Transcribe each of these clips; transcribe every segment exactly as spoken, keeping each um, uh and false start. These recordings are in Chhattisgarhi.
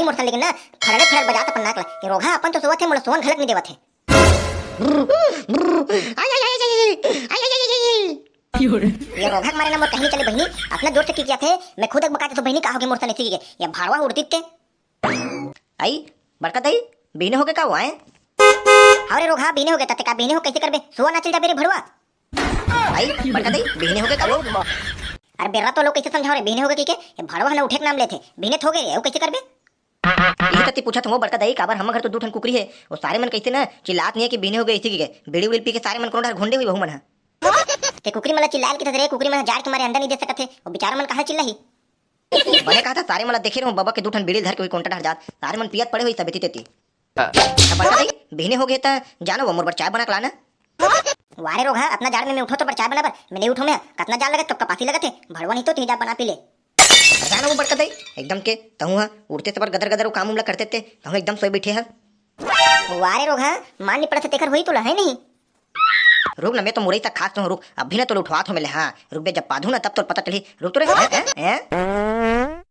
मोर सन लेकिन ना, फड़ले फड़ल बजात अपन नाक ला। ये रोगहा अपन तो सोवत हे, मोला सोवन घलक नहीं देवत हे। आई, आई, आई, आई, आई, आई, आई, आई, आई, आई। ये रोगहा के मारे ना मोर कहीं नहीं चले बहिनी, अपना जोर से किकियाथे, मैं खुद एक बका देथों बहिनी, का होगे मोर सन ऐसे किके, ये भाड़वा उड़ती ते। आई, बड़का दाई, बिहने होगे का वो, आय? हाँ रे रोगहा, बिहने होगे, तते का बिहने हो, कैसे करबे? सोवा ना चल जाबे रे भड़वा। आई, बड़का दाई, बिहने होगे का वो? अरे बेरा तो लोग कैसे समझाओ रे, बिहने होगे किके, ये भड़वा ना उठे के नाम लेथे, बिहने थोगे रे, वो कैसे करबे? इही तती पूछत हूँ बड़का दाई, काबर हमर घर तो दू ठन कुकरी हे, वो सारे मन कैसे ना चिल्लात नहीं है कि बिहने होगे ऐसे किके, बीड़ी उड़ी पी के सारे मन कोनो डहर घोंडे हुई बहू मन ह। ते कुकरी मन ला चिल्लाए ल किथे रे, कुकरी मन ह जाड़ के मारे अंडा नहीं दे सकत हे, वो बेचारा मन कहाँ चिल्लाही? बने कहा था, सारे मन ला देखे रहूं, बबा के दू ठन बीड़ी धर के हुई कोंटा डहर जात, सारे मन पियत पड़े हुई सब एती तेती। त बड़का दाई, बिहने होगे त जानो वो मोर बर चाय बना के लाना। वारे रोगहा, अतना जाड़ में मैं उठों तोर बर चाय बनाबर? मैं नहीं उठों मैं, कतना जाड़ लगत, कब कपासी लगत हे, भड़वा नहीं तो तुही जा बना पी ले। अरे जानो वो बड़का दाई, एकदम के तहूं हा उठते से पर गदर गदर वो काम उमला करते ते, तहूं एकदम सोए बैठे हा। वारे रोगहा, मान नहीं पड़त हे तेकर होई तोला, है नहीं? रुक ना, मैं तो मुरई तक खास तो हूँ, रुक, अभी ना तो उठवात हो मैं ले, हाँ, रुक बे, जब पाधू ना तब तो पता चली, रुक तो रे, हैं, हैं, हैं?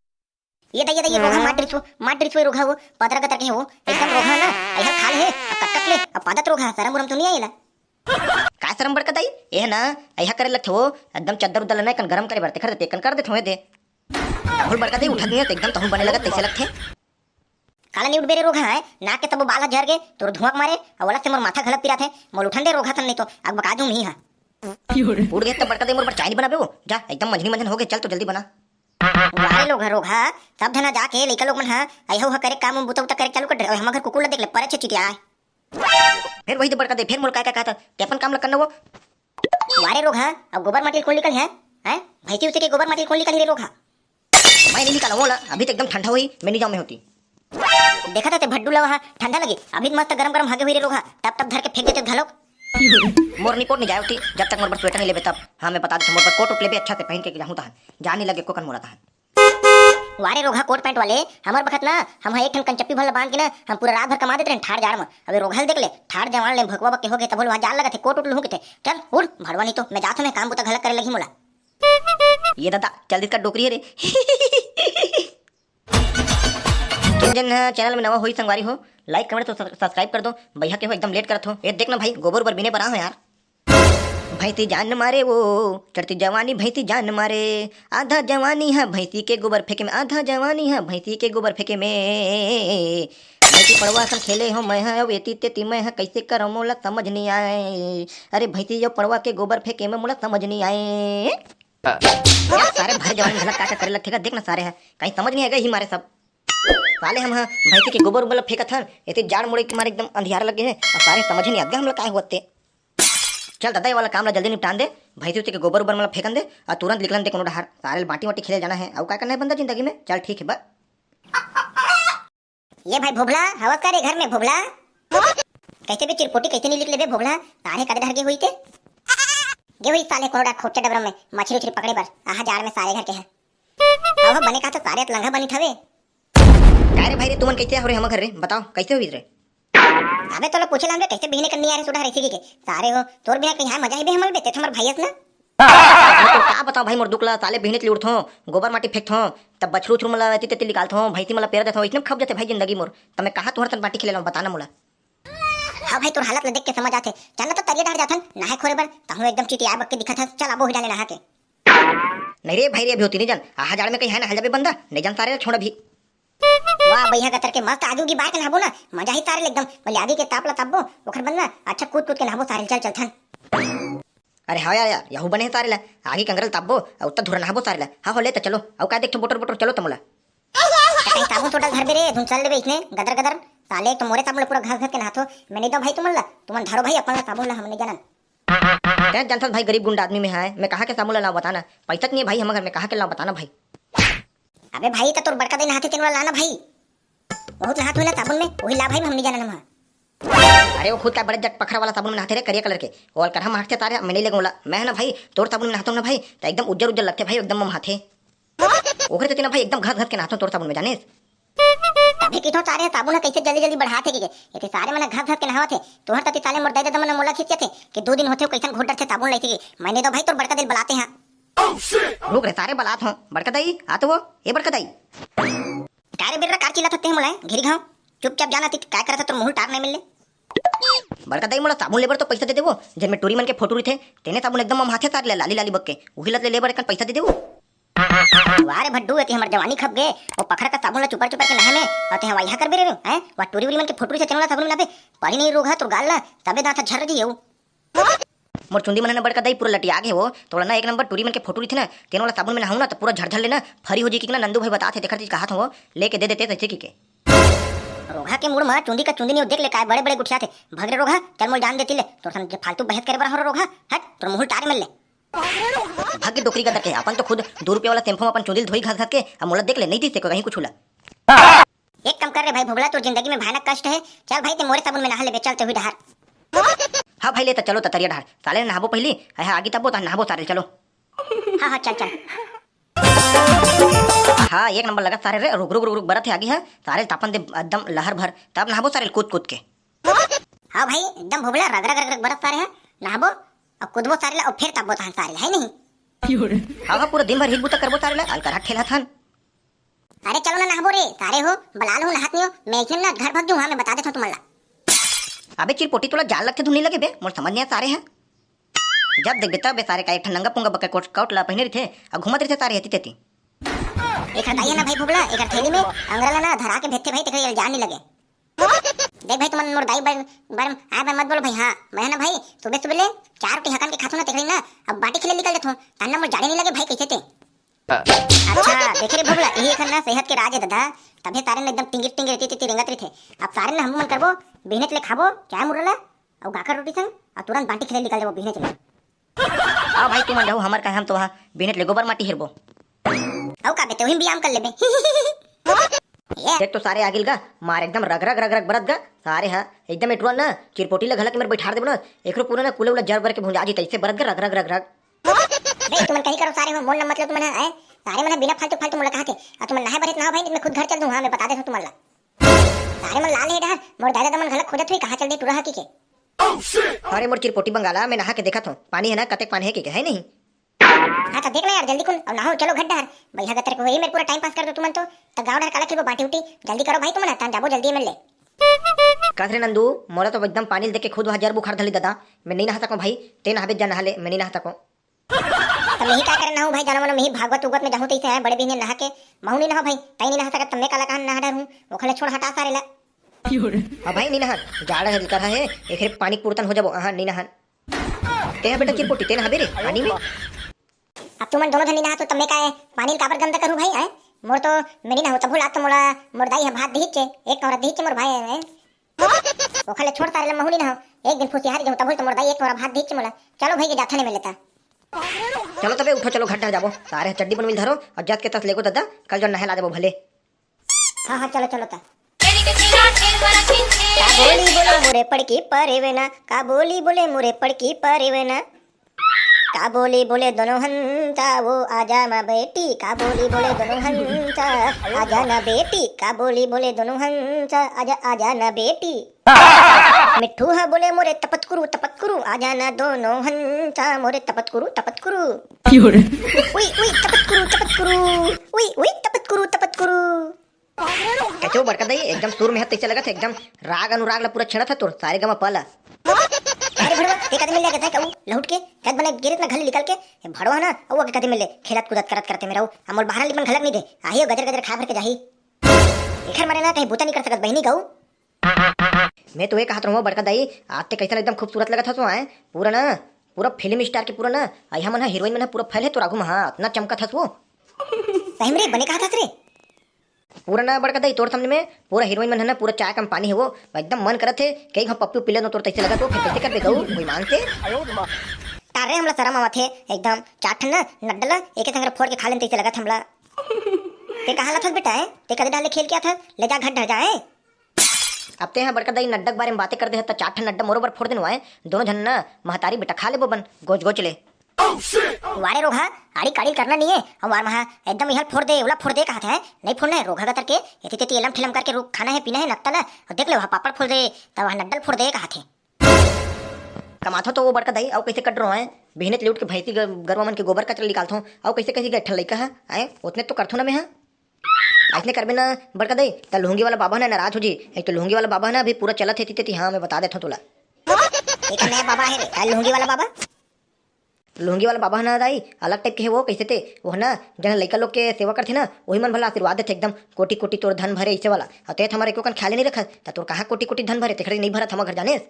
ये दा, ये दा, ये रोगहा मार डरिस वो, मार डरिस वो रोगहा वो, पतरा गतर के हे वो, एकदम रोगहा ना, अइहा खा ले हे, अब कट कट ले, अब पादत रोगहा, सरम उरम तो नहीं आएला। का सरम बड़का दाई, ये ना, अइहा करे लगथे वो, एकदम चद्दर उद्दर लेना, एकन गरम करे बर, तेखर दे, एकन कर देथों दे। तहुल बड़का दाई उठत नहीं है, तो एकदम तहुल बने लगत, तैसे लगथे। काला नहीं उठबे रे रोगहा, है? नाक के तबो बाल ह झर गे, तोर धुआं के मारे, अउ ओला से मोर माथा घलक पिरात हे, मोल उठन दे रोगहा सन नहीं तो, अग बका दूं मी हा। उठ गे त बड़का दाई मोर बर चाय नहीं बनाबे वो, जा, एकदम मंझनी मंझन हो गे, चल तो जल्दी बना। वारे लोग ह रोगहा, सब झना जाके लइका लोग मन ह, अइहा उहा करे काम, बुता उता करे चालू कर दे, अउ हमर घर कुकुर ला देख ले, परे छे चिटिया आय। फिर वही तो बड़का दाई, फिर मोर का, का कहता, ते अपन काम ला करना वो। वारे रोगहा, अब गोबर माटी कोन निकल है? हैं? भैंसी उसी के गोबर माटी कोन निकल रे रोगहा? मैं नहीं निकाला वो ला, अभी तो एकदम ठंडा हुई, मैं नहीं जाऊँ मैं होती। देखा था ते भड्डू लवा हा, ठंडा लगी, अभी मस्त गरम गरम हागे हुई रे रोगहा, टप टप धर के फेंक देते घलोक। मोर निपोर नहीं जाए होती, जब तक मोर पर स्वेटर नहीं लेबे तब। हाँ, मैं बता देता, मोर पर कोट उट लेबे अच्छा से पहन के जाहूँ तहन, जा नहीं लगे कोकन मोला तहन। वारे रोगहा कोट पैंट वाले, हमर बखत ना, हम ह एक ठन कंचप्पी भर ल बांध के ना, हम पूरा रात भर कमा देत रहेन ठाड़ जाड़ म। अबे रोगहा ल देख ले, ठाड़ जवान ले भकुआ बक के हो गे, तभो ले वहाँ जाड़ लगत हे, कोट उट लुहूं के थे। चल, उड़, भड़वा नहीं तो, मैं जात हूँ, मैं काम बुता घलक करे लगी मोला। ये दादा, चल दिस का डोकरी है रे। तुम जन ह channel में नवा होई संगवारी हो, like, comment तो subscribe कर दो। भैया के हो एकदम late करत हो। ये देख ना भाई, गोबर उबर बीने पर आ हो यार। भैंसी जान मारे वो, चढ़ती जवानी भैंसी जान मारे। आधा जवानी है भैंसी के गोबर फेंके में, आधा जवानी है भैंसी के गोबर फेंके में। भैंसी पड़वा सन खेले हो मैं ह, अब एती तेती मैं ह, कैसे करो मोला समझ नहीं आए। अरे भैंसी यो पड़वा के गोबर फेंके में मोला समझ नहीं आए। यार, सारे भर जवानी झलक का, का करे लगथे का, देख ना सारे ह, कहीं समझ नहीं आएगा ही मारे सब। साले हम ह भैंसी के गोबर उबर ल फेंकत हन, एती जाड़ मुड़े के मारे एकदम अंधियारा लगे हे, अउ सारे समझ नहीं आत गा हमला काय होवत ते। चल दादा, ये वाला काम ला जल्दी निपटान दे, भैंसी उसी के गोबर उबर मन ल फेंकन दे, अउ तुरंत निकलन दे कोनो डहार, सारे ल बांटी वांटी खेले जाना है, अउ का करना है बंदा जिंदगी में, चल ठीक है बा। ये भाई भोभला, हवस का रे घर में भोभला? कैसे भी चिरपोटी कैसे नहीं निकले बे भोभला, सारे कदे डहर गे हुई ते? गे हुई साले कोनो डहर खोटे डबरा में मछली उछली पकड़े बर, आहा जाड़ में सारे घर के है। अहो बने का तो सारे अतलंगा बनी ठवे। काय रे भाई रे, तुमन कैसे हो रे हमर घर रे? बताओ, कैसे होइस रे? अबे तोला पूछे लान बे, कैसे बिहने करनी आ रे सुधा रे सिगी के? सारे हो, तोर बिना कहीं हाय मजा ही बे हमर बे, ते तो हमर भाई अस ना। मैं तो का बताओ भाई मोर दुख ला, साले बिहने ले उठथों, गोबर माटी फेंकथों, तब बछरू उछरू मन ला एती तेती निकालथों, भैंसी मन ला पेरा देथों, इतने में खप जाथे भाई जिंदगी मोर। तब मैं कहा तुहर सन बांटी खेले लाऊं, बताना मोला। हाँ भाई, तोर हालत ला देख के समझ आथे। चल ना तो तरिया डार जाथन, नहाए खोरे बर, तहूँ एकदम चिटिया बक के दिखत हस, चल आबो ही डाले नहा के। नहीं रे भाई रे, अभी होती नहीं जान। आहा जाड़ में कहीं है ना, हल जाबे बंदा, नहीं जान सारे ला छोड़ अभी। वाह, बढ़िया गतर के मस्त आगी उगी बार के नहाबो ना, मजा ही सारे ले एकदम। बोले आगी के ताप ला तापबो, ओखर बंद ना, अच्छा कूद कूद के नहाबो सारे, चल चल थन। अरे हाँ यार, यार, यहू बने है सारे ला, आगी कंगरल तापबो, अउ उत्ता धुरा नहाबो सारे ला। हाँ हो ले त चलो, अउ का देखथो बोटर बोटर, चलो त मोला। त कहीं साबुन सोडा धर बे रे, धुन चल लेबे इसने, गदर गदर। साले एक तो मोरे साबुन ले पूरा घस घस के नहाथो, मैं नहीं दो भाई तुमन ला, तुमन धरो भाई अपन ला साबुन ला, हम नहीं जानन। तैं जानथस भाई, गरीब गुंडा आदमी में है, मैं कहाँ के साबुन ला लाऊं बताना, पैसा नहीं है भाई हमर घर में, कहाँ के लाऊं बताना भाई। अबे भाई, त तोर बड़का दाई नहाथे तेन वाला लाना भाई, बहुत नहात हुई ना साबुन में, वही ला भाई, हम नहीं जानन हम। अरे वो खुद का बड़े जट पखरा वाला साबुन में नहाथे रे, करिया कलर के, वो अलकरहा मारथे तारे, मैं नहीं लेगों ला, मैं है ना भाई, तोर साबुन में नहाता हूँ ना भाई, तो एकदम उज्जर उज्जर लगथे भाई, एकदम ममहाथे। ओखरे सेती ना भाई एकदम घस घस के नहाथों तोर साबुन में, जानेस? तभे किथों सारे साबुन ह कइसे जल्दी जल्दी बढ़ाथे के, एते सारे मन ह घस घस के नहावत हे। तोहर तती साले मोर दाई ददा मन मोला खिसियाथे कि दू दिन होथे कइसन घोट डरथे साबुन लइथे के। मैं नहीं दो भाई तोर बड़का दाई ल बलाते हां। रुक रे सारे बलात हों। बड़का दाई, आ तो वो, ए बड़का दाई। का रे बेर्रा, का चिल्लात हस तें मोला, घेरी घाव? चुपचाप जाना ती, काय करत हस, तोर मुंह टार नहीं मिलले। बड़का दाई, मोला साबुन लेबर तो पैसा दे देवो, जेन में टूरी मन के फोटो रहिथे, तेने साबुन एकदम ममहाथे सारे ला, लाली लाली बक के, उही लत ले लेबर एकन पैसा दे देवो। वाह रे भड्डू, एती हमर जवानी खप गे, वो पखरा का साबुन ला चुपर चुपर के नहाए में, और तें वइहा करबे रे, हैं? वा टूरी उरी मन के फोटो रहिथे, तेन वाला साबुन में नहाबे, पड़ी नहीं रोग हा तोर गाल ला, तबे दांत हा झर्र जही। मोर चुंदी मन ह ना बड़का दाई पूरा लटिया गे वो, तोला ना एक नंबर टूरी मन के फोटो रहिथे ना, तेन वाला साबुन में नहाहूं ना त पूरा झरझर ले ना फरी हो जी कि ना, नंदू भाई बतात हे, तेखर चीज कहात हंव वो, लेके दे देते तइसे कि के। रोगहा के मुड़ म चुंदी का चुंदी नहीं देख ले, काय बड़े बड़े गुठियाथे। भग रे रोगहा, चल मोल जान देती ले, तोर सन जे फालतू बहस करे बर हो रे रोगहा, हट, तोर मुंह टार मिलले। भाग के डोकरी गतर के, अपन तो खुद दू रुपया वाला शैम्पू में अपन चुंदी ल धोई घस घस के, अब मोला देख ले, नहीं दिखते को कहीं कुछ ला। एक काम कर रे भाई भोभला, तोर जिंदगी में भयानक कष्ट हे। चल भाई, तें मोरे साबुन में नहा लेबे, चल तोही डहार। हाँ भाई, ले त चलो त तरिया डहार। साले नहाबो पहिली, अहे आगी तब्बो त नहाबो सारे, चलो। हाँ, हाँ, चल, चल। हाँ, एक नंबर लगत सारे रे, रुक, रुक, रुक, रुक, बरत हे आगी, हाँ। सारे तापन दे एकदम लहर भर, तब नहाबो सारे कूद, कूद के। हाँ भाई, एकदम भोभला, रग, रग, रग, रग बरत सारे हे, नहाबो, अउ कूदबो सारे ला, अउ फिर तब्बो तहां सारे ला, है नहीं? हाँ, हाँ, पूरा दिन भर हित बुता करबो सारे ला, अलकरहा ठेलत हन। अरे चलो ना नहाबो रे, सारे हो, बलाल हूँ, नहात नहीं हो, मैं इसने ना घर भाग जाऊँ, हाँ, मैं बता देता हूँ तुम्हारा। अबे चिरपोटी, तोला जाल लगथे धुन नहीं लगे बे, मोर समझ नहीं आ सारे है। जब देखबे तब बे सारे का एक ठन नंगा पुंगा बक्का कोट, कोट ला पहिने रहिथे, अउ घूमत रहिथे सारे हेती तेती। एक हटाइए ना भाई भोभला, एक थैली में अंगरा ला ना धरा के भेजथे भाई, तेकर जान नहीं लगे। देख भाई, तुमन मोर दाई बर, बर आए बर मत बोल भाई। हाँ, मैं ना भाई सुबह सुबह ले चार रोटी हकन के खाथू ना, तेकरी ना अब बाटी खेले निकल देथू, तन्ना मोर जाड़े नहीं लगे भाई, कैसे ते। अच्छा देखे रे भोभला, यही एक ना सेहत के राज है दादा, तभे सारे ना एकदम टिंगिर टिंगिर रहती थी, रेंगत रही थे। अब सारे ना हम मन करबो, बिहने ले खाबो चाय मुरला, अउ गाकर रोटी संग, अउ तुरंत बाटी खेले निकल जाबो बिहने ले। हाँ भाई, तुमन जाहू, हमर का, हम तो वहाँ बिहने ले गोबर माटी हेरबो। अउ का बे, ते वही व्यायाम कर लेबे। ये। देख तो सारे आगिल गा, मार एकदम रग रग रग रग बरत गा, सारे हा एकदम एटुआ ना, चिरपोटी ला घलक मेर बैठार देबो ना, एकरो पूरा ना कुले उला जर बर के भुंजा जी, तैसे बरत गा रग रग रग रग। बे, तुमन कहीं करो सारे हो, मोर ना मतलब तुमन है, सारे मन बिना फालतू फालतू मोला कहा थे, अउ तुमन नहाए बर हे त नहाओ भाई, नहीं त मैं खुद घर चल दूँ, हाँ, मैं बता देता हूँ तुमन ला। सारे मन लाल हे डहर, मोर दादा दमन घलक खोजत हुई, कहाँ चल दे टूरा हा कहिके। अरे मोर चिरपोटी बंगाला, मैं नहा के देखत हूँ, पानी है ना, कतेक पानी है कहिके, है नहीं? हाँ, तो देख ना यार, जल्दी कुन, अब नहाओ, चलो घट डहर। भैया गतर के होई, मेरे पूरा टाइम पास कर दो तुमन तो। तो गाँव डहर काला खेलबो बाटी उटी, जल्दी करो भाई तुमन, तान जाबो जल्दी मिल ले। कस रे नंदू, मोला तो एकदम पानी ल देख के खुद वहाँ जर बुखार धली दादा। मैं नहीं नहा सकूँ भाई, ते नहाबे जा नहा ले, मैं नहीं नहा सकूँ। तो मैं ही का करन नहाऊँ भाई, जानो मनो मैं ही भागवत उगवत में जाहूँ, तैसे है बड़े बिहने नहा के, महू नहीं नहा भाई, ताई नहीं नहा सकत, तब मैं काला कहा नहा डर हूँ, ओखले छोड़ हटा सारे ला। अब भाई नहीं नहा, जाड़ा है कर है, एक पानी पुरतन हो जाबो, हाँ नहीं नहा। ते हा बेटा चिरपोटी, ते नहाबे रे पानी में। अब तुमन दोनों झन नहा तो तब मैं काय पानी ल काबर गंदा करूँ भाई, हैं? मोर तो मैं नहीं नहाऊँ, तभो लात तो मोला मोर दाई हा भात दिहिच हे, एक कौरा दिहिच हे मोर भाई, हैं? ओखर ले छोड़ सारे ला महू नहीं नहाऊँ, एक दिन फुसियारी जाऊँ तभो तो मोर दाई एक कौरा भात दिहिच हे मोला। चलो भाई के जाथन मैं लेता। चलो तबे उठो, चलो घट डहर जाबो, सारे चड्डी बनविल धरो अउ जस के तस लेगो दादा, कल जो नहे ला देबो भले। हाँ, हाँ, चलो, चलो, ता। का बोली बोले मोरे पड़की परेवे ना, का बोली बोले मोरे पड़की परेवे ना। का बोली बोले दोनों हंता वो आजा ना बेटी, का बोली बोले दोनों हंता आजा ना बेटी, का बोली बोले दोनों हंता आजा, आजा ना बेटी। मिट्ठू हा बोले मोरे तपतकुरु, तपतकुरु, आजा ना दोनों हंता मोरे तपतकुरु, तपतकुरु। उई, उई, तपतकुरु, तपतकुरु। उई, उई, तपतकुरु, तपतकुरु। कैसे हो बड़का दाई, एकदम सुर में है, तैसे लगत है, एकदम राग अनुराग ला पूरा छेड़त है तोर, सारे गमा पला। अरे भड़वा, ते कदे मिल गया था कहू, लहुट के, कद बने गिरत ना घर निकल के, ए भड़वा ना, अउ आके कदे मिले, खेलत कूदत करत करते मेरा, अमोल बाहर लिपन घलक नहीं दे, आही हो गजर गजर खा भर के जाही। एखर मारे ना कहीं बूता नहीं कर सकत बहिनी कहू। मैं तो ये कहत रहूँ बड़का दाई, आज ते कैसन एकदम खूबसूरत लगत हसो आए, पूरा ना, पूरा फिल्म स्टार के पूरा ना, अइहा मन ह, हीरोइन मन ह पूरा फैल है तोर आगू में, हाँ, अतना चमकत हस वो। सही में रे, बने कहत हस रे। पूरा ना बड़का दाई तोर सामने में पूरा हीरोइन मन है ना, पूरा चाय कम पानी है वो, एकदम मन करत है कई घा पप्पी पी ले तोर तैसे लगत हो, फिर कैसे करबे गऊ कोई मान से। तारे हमला शरम आवत है एकदम, चार ठन ना नड्डा ला एक संग फोड़ के खा लेन तैसे लगत हमला। ते कहाँ लथस बेटा है, ते कदे डाले खेल के आथस, ले जा घर डहर जाए। अब ते हा बड़का दाई नड्डा के बारे में बातें कर दे हस, त चार ठन नड्डा मोरो बर फोड़ देन वाय। दोनों झन ना महतारी बेटा खा लेबो बन गोच गोच ले। वारे रोगहा, आड़ी काड़ी करना नहीं है, हम वार महा एकदम इहल फोड़ दे, उला फोड़ दे कहत है, नहीं फोड़ना है, रोगहा गतर के, एती तेती एलम ठेलम करके रुक, खाना है, पीना है, नत्ता ना, और देख ले वहाँ पापड़ फोड़ दे, तब वहाँ नड्डल फोड़ दे कहत है। कमाथो तो वो बड़का दाई, अउ कैसे कट रहो है, बिहने ले उठ के भैंसी ग-, गरवा मन के गोबर कचरा निकालथो, अउ कैसे कैसे गए ठन लइका है, आए, उतने तो करथो ना मैं हा। अइसने करबे ना बड़का दाई, त लुंगी वाला बाबा ना नाराज हो जी। एक तो लुंगी वाला बाबा ना अभी पूरा चलत हे, तेती, हाँ, मैं बता देथव तोला। एक नया बाबा हे रे, का लुंगी वाला बाबा? लुंगी वाला बाबा ना दाई, अलग type के हे वो, कइसे ते, वो ना, जहाँ लइका लोग के सेवा करथे ना, वही मन भला आशीर्वाद देथे एकदम, "कोटि कोटि तोर धन भरे", अइसे वाला। अउ ते त हमर एको कन ख्याल नइ रखत, त तोर कहाँ कोटि कोटि धन भरे, तेखरे नइ भरत हमर घर जानेस।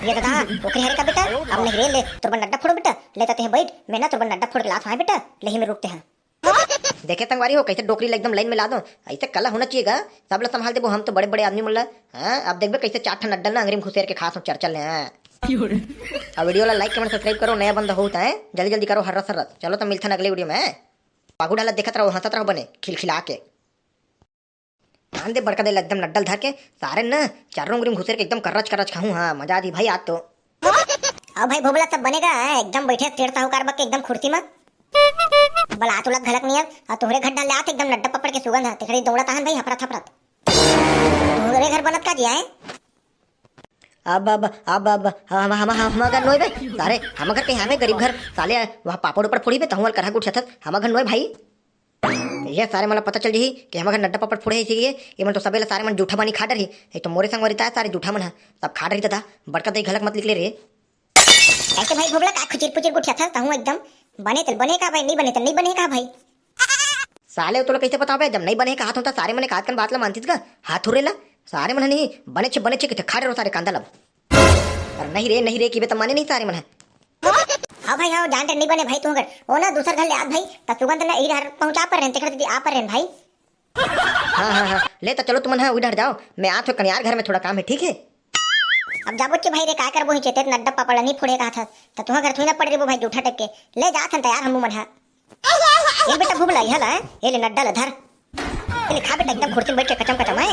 ये ददा, ओकरे हरे का बेटा? अब नहीं रे, ले, तोर बर नड्डा फोड़ो बेटा, ले त तेह बैठ, मैं ना तोर बर नड्डा फोड़ के लात हूँ, हाँ बेटा, ले ही में रुकते हैं। देखे संगवारी हो, कइसे डोकरी ला एकदम line में ला दो, अइसे कला होना चाहिए गा, सब ला संभाल देबो हम तो बड़े बड़े आदमी मन ला। हाँ, अब देखबे कइसे चार ठन नड्डा ना अंगरी में घुसेर के खास चरचर ले, हाँ। अब video ला like, comment, subscribe करो, नया बंदा हो त, हैं? जल्दी जल्दी करो, हर्रस हर्रस। चलो त मिलथन अगले video में, हैं? पागू डाला देखत रहो, हंसत रहो बने, खिलखिला के। कान दे बड़का दाई ला एकदम नड्डा ल धर के, सारे न चारों उंगरी में घुसेर के एकदम कर्रच कर्रच खाहूं। हाँ, मजा आ दी भाई आज तो। अउ भाई भोभला, सब बने गा, हैं? एकदम बइठे सेठ साहूकार बक के एकदम खुर्सी म। बला तो लग घलक नियर, अउ तोहरे घर डाल ले आत एकदम नड्डा पापड़ के सुगंध ह, तेखरे दौड़त आहन भाई हफरत हफरत। तोहरे घर बनत का जिया है? अब, अब, अब, अब, हम, हम, हम, हम घर नोय बे, सारे, हम घर कहीं आवे गरीब घर, साले, वहाँ पापड़ ऊपर फोड़ी बे, तहुआ ल करहा गुठियाथस, हम घर नोय भाई। ये सारे मन ला पता चल जही कि हमर घर नड्डा पापड़ फोड़े हे, इसीलिए ये मन तो सबे ला सारे मन जूठा बानी खा डरही। एक तो मोरे संग वरिता है सारे जूठा मन ह, सब खा डरही दादा, बड़का दाई घलक मत निकले रे। कैसे भाई भोभला का खुचिर पुचिर गुठियाथस तहूँ एकदम? बने तेल बने का भाई, नहीं बने तेल नहीं बने का भाई? साले तोला कैसे पता बे, जब नहीं बने कहा था सारे मने कातकन बात ला मानतीस का? हाथ हुरे ला, सारे मन नहीं बने छे, बने छे किथे खा डरो सारे कांदा ला। अरे नहीं रे, नहीं रे, किबे त माने नहीं सारे मन है। हाँ भाई, हाँ, जान डर नहीं बने भाई, तू अगर वो ना दूसर घर ले आत भाई, त सुगंध ना इधर पहुंचा पर रहन, तेकर दीदी आ पर रहन भाई। हाँ, हाँ, हाँ, ले त चलो तुमन, हाँ, उधर जाओ, मैं आत हो कनियार घर में थोड़ा काम है, ठीक है? अब जाबो चे भाई रे, का करबो ही चेते, नड्डा पापड़ नहीं फोड़े कहा था, त तुहा घर थोड़ी ना पड़ रेबो भाई, जूठा टक के, ले जात हन तैयार हमू मन हा। ये बेटा भूबला, यह ला, ये ले नड्डा ला धर, ये ले खा बेटा, एकदम खुर्सी में बैठ के कचम कचम है।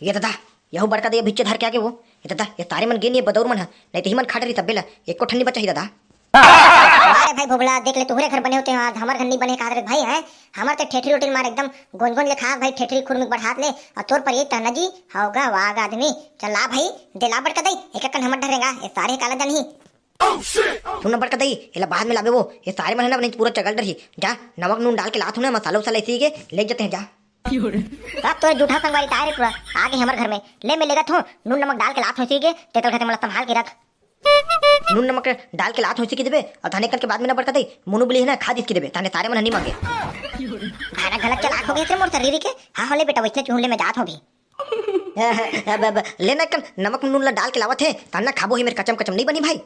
ये दादा, यहू बड़का दे भिच्चे धर के आगे वो। ये दादा, ये तारे मन गे नहीं है बदौर मन ह, नहीं तो ही मन खा डरी तब्बे ला, एको ठन नहीं बचा ही दादा। अरे भाई भोभला, देख ले, तुहरे घर बने होते हैं, आज हमर घर नहीं बने, कहा रे भाई है, हमर ते ठेठरी उठरी मार एकदम गोंज गोंज ले खा भाई, ठेठरी खुरमी बढ़ात ले, और तोर पर ये तहना जी, होगा वाग आदमी। चल ला भाई, दे ला बड़का दई, एक एक कन हमर डरेगा, ये सारे काला जन ही। सुन ना बड़का दई, एला बाद में लाबे वो, ये सारे मन है ना, नहीं तो पूरा चगल डरही। जा, नमक नून डाल के लात हूँ ना, मसाला उसाला इसी के ले जाते हैं, जा। सब तोरे जूठा संगवारी ताय रे पूरा, आ गए हमर घर में। ले मैं लेगत हूँ, नून नमक डाल के लात हूँ इसी के, तेतल खाते मला संभाल के रख। नून नमक डाल के लात हूँ इसी के देबे, और थाने कन के बाद में ना बड़का दई, मुनु बोली है ना, खा दिस के देबे, ताने सारे मन नहीं मांगे। खाना गलत चला खो गए थे मोर शरीर के। हाँ, हो ले बेटा, वैसने चूहूं ले मैं जात हूँ भी। अब, अब, ले ना कन नमक नून ला डाल के लावत है, ताना खाबो ही मेरे कचम कचम नहीं बनी भाई।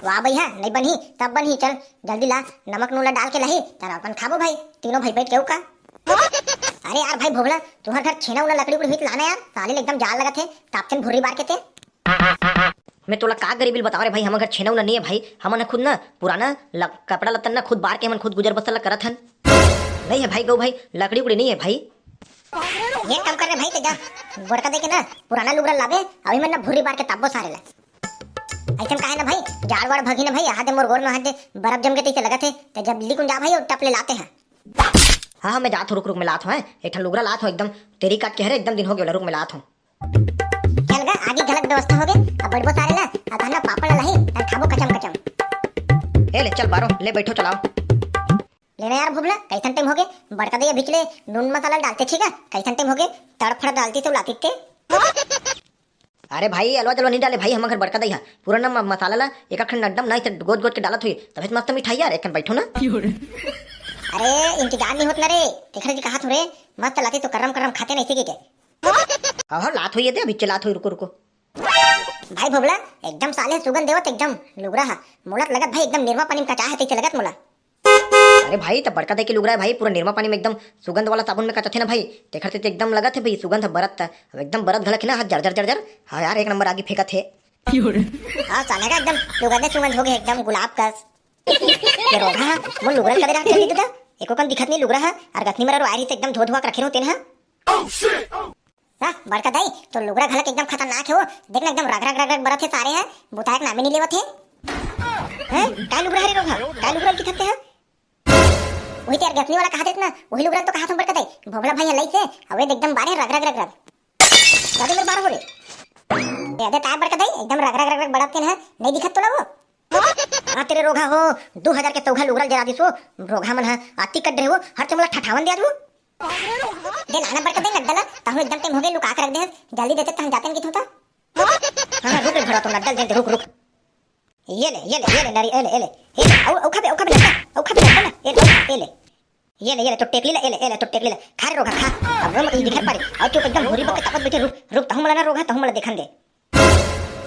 वाह भैया, नहीं बनी, तब बनी, चल जल्दी ला, नमक नून ला डाल के लाही, तारा अपन खाबो भाई, तीनों भाई बैठ के का। अरे यार भाई भोभला, तुम्हार घर छेना उना लकड़ी उकड़ी हुई तो लाना यार, साले ले एकदम जाड़ लगत है, तापचन भुर्री बार के ते। मैं तोला का गरीबी ल बताओ रे भाई, हमर घर छेना उना नहीं है भाई, हमन ह खुद ना पुराना ल-, कपड़ा लत्तन ना खुद बार के हमन खुद गुजर बसर ला करत हन। नहीं है भाई गौ भाई, लकड़ी उकड़ी नहीं है भाई। ये काम कर रे भाई, ते जा बड़का दे के ना पुराना लुगरा लाबे, अभी मन ना भुर्री बार के ताबो सारे ला। ऐसन काहे ना भाई, जाड़ वाड़ भगी ना भाई, हाथे मोर गोड़ में हाथे बर्फ जम के तैसे लगत है, ते जब लिकुन जा भाई और टप ले लाते हैं। हाँ, हाँ, मैं जात हूँ, रुक, रुक, मैं लात हूँ, हैं? एक ठन लुगरा लात हूँ एकदम, तेरी काट के हरे, एकदम दिन हो गया, रुक, मैं लात हूँ। चल गा, आगे घलक व्यवस्था हो गए, अब बढ़बो सारे ला, अब धाना पापड़ ला लाही, तब खाबो कचम कचम। ए ले, चल बारो, ले बैठो, चलाओ। लेना यार भुबला, कैसन टाइम हो गए? बड़का दे अभी चले नून मसाला डालते छी का? कैसन टाइम हो गए? तड़फड़ डालती तो लाती ते। अरे भाई, अलवा जलवा नहीं डाले भाई, हम घर बड़का दई हा। पूरा ना म-, मसाला ला एक अखन नड्डम ना इसे गोद गोद के डालत हुई, तबे तो मस्त मिठाई यार, एकन बैठो ना। अरे, इंतजार नहीं होत ना रे, तेखरे जी कहा थोरे, मस्त लाती तो करम करम खाते नहीं सीखे के। हाँ, हाँ, लात हुई है दे, अभी लात हुई, रुको, रुको। भाई भोबला, एकदम साले सुगंध देवत एकदम लुगरा हा। मोला त लगत भाई एकदम निरमा पानी में कचा है तैसे लगत मोला। अरे भाई, त बड़का दे के लुगरा है भाई, पूरा निरमा पानी में एकदम सुगंध वाला साबुन में कचाथे ना भाई, तेखर से तो एकदम लगत है भाई सुगंध बरत। अब एकदम बरत घलक है ना, हाथ जर जर जर जर। हाँ यार, एक नंबर आगी फेंकत है। हाँ साले का एकदम लुगंधे सुगंध हो गए एकदम गुलाब कस। ये रोगा, वो लुगरा कदे रात चली दादा, एको कन दिखत नहीं लुगरा है, और गथनी मरा वायरी से एकदम धो धुआ के रखे रहते ना। हाँ, बड़का दाई, तो लुगरा घलक एकदम खतरनाक है वो। देख ना, एकदम रग रग रग रग बरत है सारे है, बुताए के नामे नहीं लेवत है। हैं? काय लुगरा है रे रोगा? काय लुगरा की थकते हैं? वही तेरे गथनी वाला कहा देत ना, वही लुगरा तो कहा था बड़का दाई। भोबला भाई है लई से, अवे एकदम बारे रग रग रग रग। दादी मेरे बार हो रे। ये दे काय बड़का दाई, एकदम रग रग रग रग बरत है ना, नहीं दिखत तोला वो? हाँ तेरे रोगा हो, दो हजार के सौघा लुगरा जरा दिसो, रोगा मन है, आती कट रहे हो, हर चमला ठठावन दे आज वो। दे लाना बड़का दे नड्डा ला, तहूँ एकदम टाइम हो गए, लुका के रख दे, जल्दी देते तहन जाते न की होता। हाँ, हाँ, रुक रे भड़ा, तो नड्डा दे दे, रुक, रुक। ये ले, ये ले, ये ले, नरी, ये ले, ये ले, ये ले, औ, औ खा बे, औ खा बे, नड्डा, औ खा बे, नड्डा ना, ये ले, ये ले, ये ले, ये ले, तो टेकली ला, ये ले, ये ले, तो टेकली ला, खा रे रोगहा, खा। अब रोगहा ई दिखर पारी, अब चुप एकदम होरी बक के ताकत बैठे, रुक, रुक, तहूँ मला ना रोगहा, तहूँ मला देखन दे।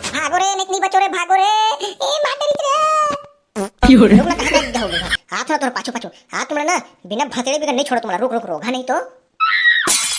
भागो रे, नहीं, नहीं बचो रे, भागो रे, ए माता रे। रुक ना, कहाँ भाग जाओगे? हाथ ना तोर पाछू, पाछू, हाथ तुमला ना, बिना भतेड़े बिगर नहीं छोड़ो तुमला, रुक, रुक, रोगहा नहीं तो।